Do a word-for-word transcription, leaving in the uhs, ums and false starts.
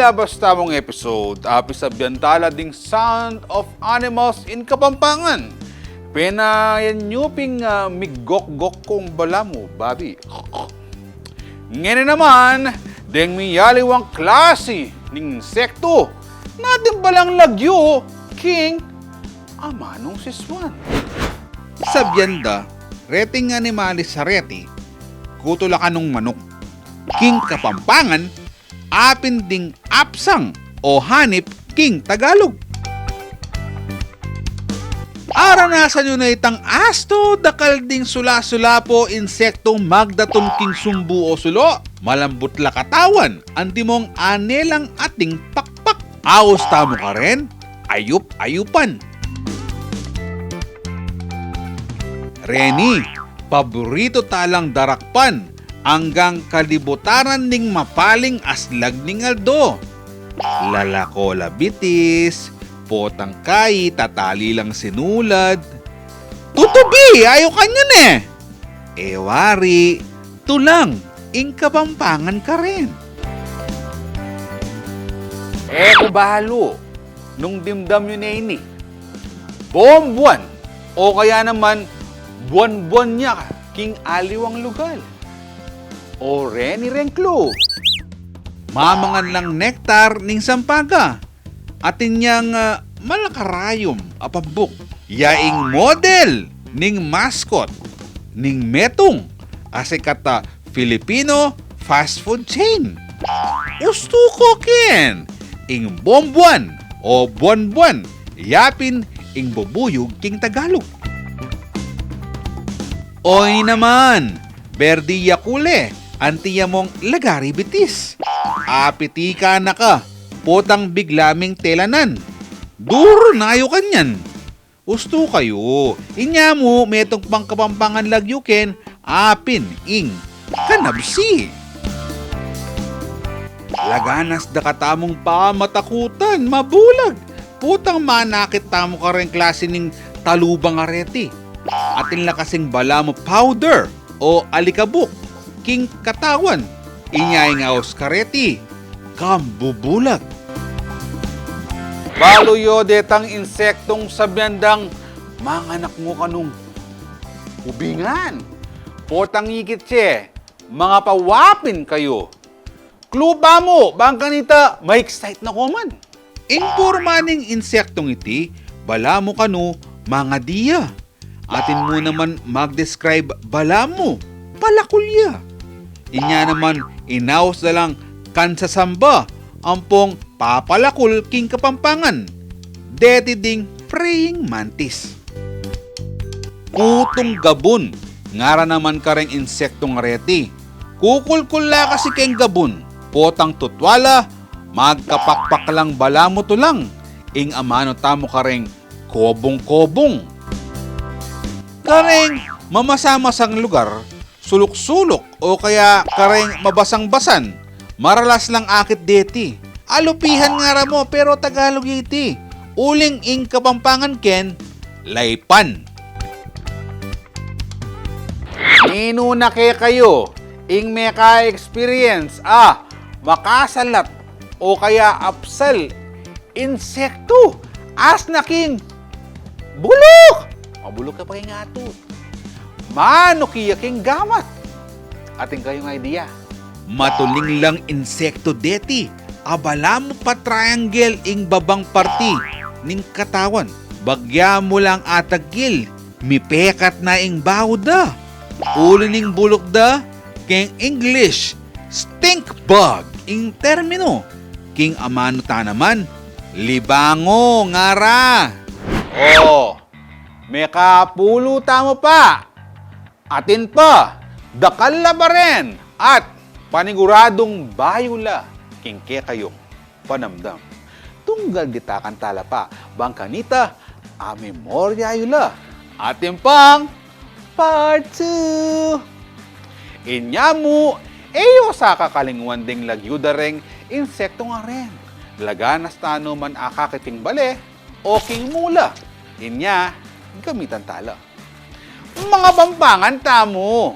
Labas tamung episode, apisabian tala ding Sound of Animals in Kapampangan. Penayan yu pin, ah, miggokgok kung balamu, babi. Ngeni naman, deng miyaliwang klasi ning insektu, natin balang lagyu king amanung sisuan. Sabian da, reting animalis areti, kutulakan nung manuk. King Kapampangan, apin ding apsang o hanip king Tagalog. Aranasan yu na itang astu, dakal ding sulasulapu, insektong magdatung king sumbu o sulu, malambut la katawan, antimong ane lang ating pakpak. Aus tamu karen, ayup-ayupan. Reni, paburitu talang darakpan, anggang kalibutaran ning mapaling aslag ning aldo. Lalako la bitis, potang kai, tatali lang sinulad. Tutubi, ayukan yan e. E wari, tulang, ing Kapampangan karen. E ku balu, nung dimdam yu ne ini. Bombuan, o kaya naman, buan-buan ya king aliwang lugal. O reni reng clue. Mamangan lang nektar ning sampaga. Atin yang, ah, malakarayum a pambuk. Ya ing model ning mascot ning Metung, a sikat a Filipino fast food chain. Ustu ko ken, ing bombuan o buan-buan, yapin ing bubuyug king Tagalog. Oy naman, berdi ya kule, anti ya mung lagari bitis. Apitikan na ka, potang bigla ming telanan. Duru na yu kanyan. Ustu kayu, inya mu metung pang Kapampangan lagyu ken, apin ing kanabsi. Laganas da katamung pamatakutan, mabulag. Potang manakit tamu kareng klasi ning talubang areti. Atin la kasing balamu powder o alikabuk king katawan. Inya ing aus kareti, kambubulag. Balu yu detang insektong sabian dang manganak mu kanung ubingan. Potang ikit ye, mangapawapin kayu. Clue pa mu, bang kanita ma-excite na ko man. Ing porma ning insektong iti, balamu kanu mangadi ya. Atin mu naman mag-describe, balamu palakul ya. Inya naman inaus da lang kansasamba, ampong papalakul king Kapampangan. Deti ding praying mantis. Kutung gabun, ngaran naman kareng insektong areti. Kukulkul la kasi keng gabun, potang tutwa la, magkapakpak lang balamu tulang, ing amanu tamu kareng kobung-kobung. Kareng mamasa-masang lugar, suluk-suluk o kaya kareng mabasang-basan, maralas lang akit deti. Alupihan ngara mu, pero Tagalog iti. Uling ing Kapampangan ken, laypan. Ninu na kekayu ing meka-experience a makasalat o kaya apsal insektu, asna king buluk. Mabuluk ya pa king atut. Manuk ya king gamat. Atin kayung idea. Matuling lang insektu deti, a balamu pa-triangle ing babang parti ning katawan. Bagya mu lang atagil, mipekat na ing baud da. Uli ning buluk da, keng English, stink bug ing terminu. King amanu ta naman, libangu ngara. O, mekapulu tamu pa. Atin pa, dakal la baren at paniguradung bayu la king kekayung panamdam. Tunggal ditakan tala pa, bang kanita, amemorya yu la. Atin pang part two. Inya mu, e yu sa kakalingwan ding lagyu da reng insektong aren. Laganas tanu man akakit king bale o king mula. Inya, gamitan tala. Mga Pampangan tamu,